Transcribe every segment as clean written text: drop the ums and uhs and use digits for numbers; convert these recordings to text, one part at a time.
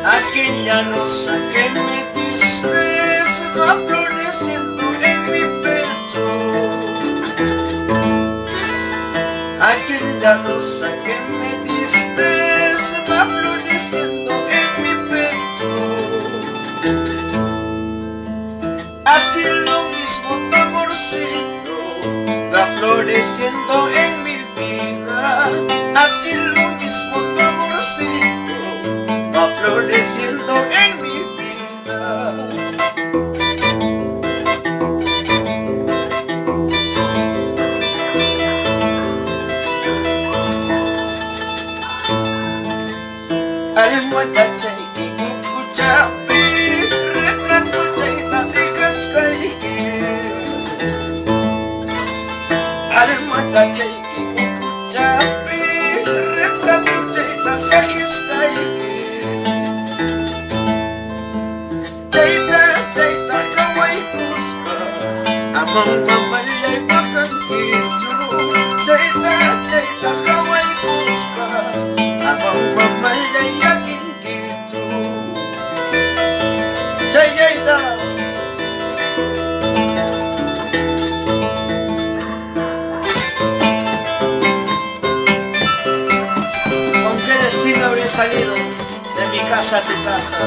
Aquella rosa que me diste se va floreciendo en mi pecho. Aquella rosa que me diste se va floreciendo en mi pecho. Así lo mismo tu amorcito va floreciendo en mi vida. Así lo mismo tu amorcito va floreciendo en mi vida. Almohadachayki ukuchapi retratochayta dejasqayki. Almohadachayki ukuchapi retratochayta saqisqayki. Chayta chayta qhawaykuspa amam mamallay waqankichu. Chayta chayta qhawaykuspa amam mamallay llakinkichu. Chayayta. ¿Con qué destino habré salido de mi casa a tu casa?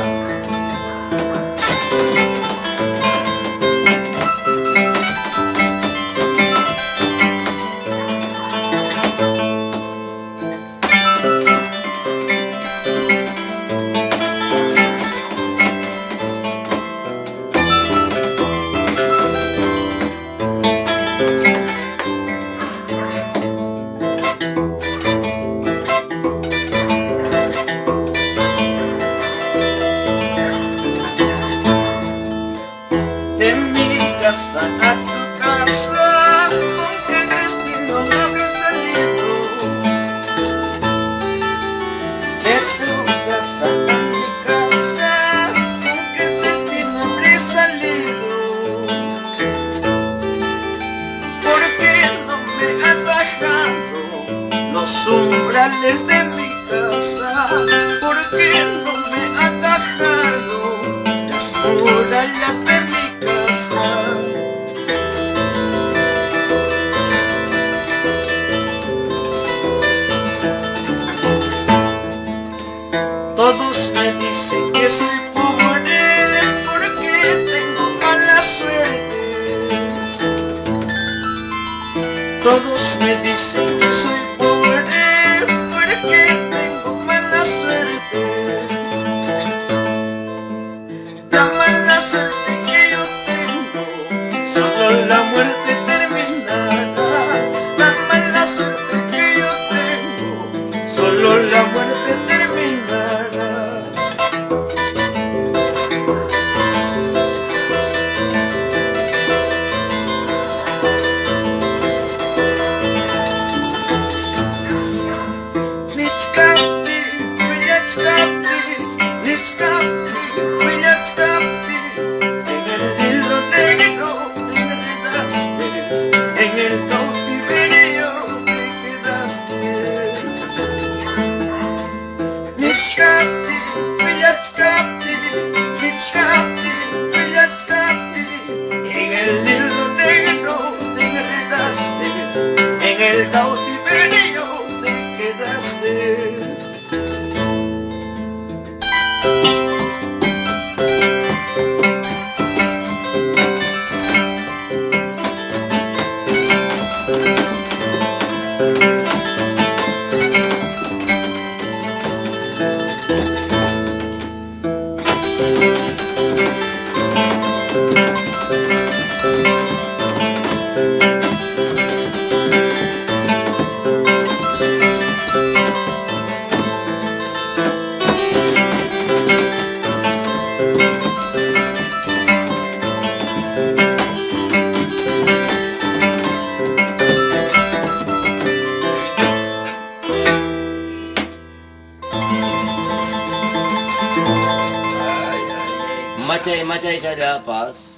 De mi casa a tu casa, ¿con qué destino habré salido? De tu casa a mi casa, ¿con qué destino habré salido? ¿Por qué no me atajado los umbrales de mi casa? ¿Por qué no me atajado las murallas de mi casa? Todos me dicen que soy pobre porque tengo mala suerte. Todos me dicen que soy pobre porque tengo mala suerte. La mala suerte que yo tengo, solo la muerte terminará. La mala suerte que yo tengo, solo la muerte terminará. Machay machayshallapas.